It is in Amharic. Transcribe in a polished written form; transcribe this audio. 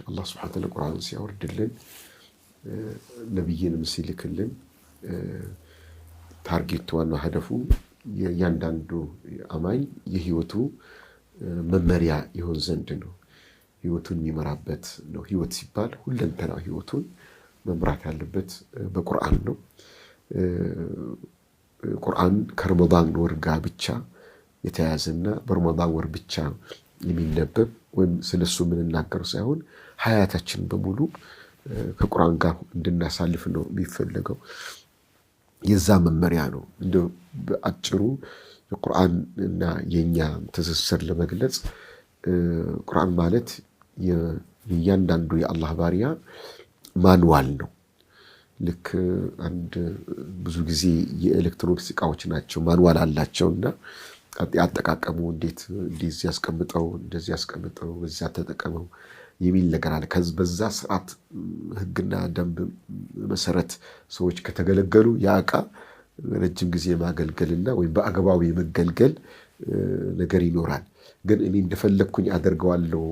አላህ سبحانه وتعالى ቁርአን ሲያወርድልን፣ ነቢይንም ሲልክልን target ዋናው هدفه የእያንዳንዱ አማኝ የህይወቱ መመሪያ ይሆን ዘንድ ነው። ህይወቱን የሚመራበት ነው። ህይወት ሲባል ሁለንተናው ህይወቱን መምራት ያለበት በቁርአን ነው። ቁርአን ከረመዳን ወር ጋር ብቻ የተያያዘና በረመዳን ወር ብቻ የሚነበብ ወይም ስለሱ የምንናገረው ሳይሆን ሀያታችን በሙሉ ከቁርአን ጋር እንድናሳልፍ ነው የሚፈለገው። የዛ መመሪያ ነው። እንደ በአጭሩ የቁርአን እና የእኛ ትስስር ለመግለጽ፣ ቁርአን ማለት የእያንዳንዱ የአላህ ባሪያ manual ነው። ልክ አንድ ብዙ ጊዜ የኤሌክትሮኒክስ እቃዎች ናቸው manual አላቸው እና አጠቃቀሙ እንዴት፣ እንደዚህ ያስቀምጠው፣ እንደዚህ ያስቀምጠው፣ በዚያ ተጠቀመው የሚል ነገር አለ። በዛ ስርዓት፣ ህግና ደንብ መሰረት ሰዎች ከተገለገሉ ያ እቃ ረጅም ጊዜ የማገልገልና ወይም በአግባቡ የመገልገል ነገር ይኖራል። ግን እኔ እንደፈለግኩኝ አደርገዋለሁ።